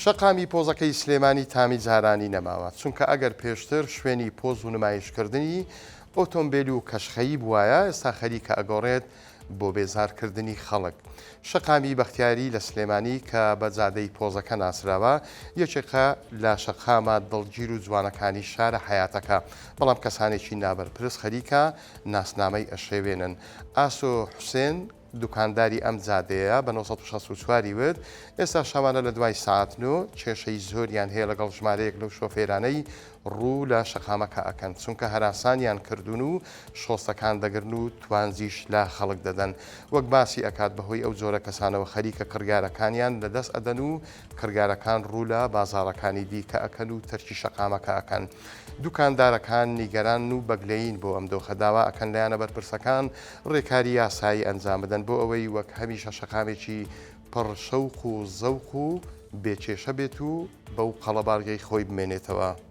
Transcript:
شەقامی پۆزەکەی سلێمانی تامی جارانی نەماوە، چونکە ئەگەر پێشتر شوێنی پۆز و نمایشکردنی ئۆتۆمبێل و کەشخەیی بوایە، ئێستا خەریکە ئەگۆڕێت بۆ بێزارکردنی خەڵک. شەقامی بەختیاری لە سلێمانی کە بە جادەی پۆزەکە ناسراوە، یەکێکە لە شەقامە دڵگیر و جوانەکانی شارە حەیاتەکە، بەڵام کەسانێکی نابەرپرس خەریکە ناسنامەی ئەشێوێنن. ئاسۆ حوسێن، دوکانداری ئەم جادەیە بە 964 ی وت، ئێستا شەوانە لە دوای سەعات نۆ کێشەی زۆریان هەیە لەگەڵ ژمارەیەک لەو شۆفێرانەی ڕوو لە شەقامەکە ئەکەن، چونکە هەراسانیان کردوون و شۆستەکان دەگرن و توانجیش لە خەڵک دەدەن. وەک باسی ئەکات بەهۆی ئەو جۆرە کەسانەوە خەریکە کڕیارەکانیان لەدەست ئەدەن و کڕیارەکان ڕوو لە بازاڕەکانی دیکە ئەکەن و تەرکی شەقامەکە ئەکەن. دوکاندارەکان نیگەرانن و بەگلەیین بۆ ئەم دۆخە، داوا ئەکەن لایەنە بەرپرسەکان ڕێکاری یاسایی ئەنجام بدەن بۆ ئەوەی وەک هەمیشە شەقامێکی پڕ شەوق و زەوق و بێ کێشە بێت و بەو قەڵەباڵغی خۆی بمێنێتەوە.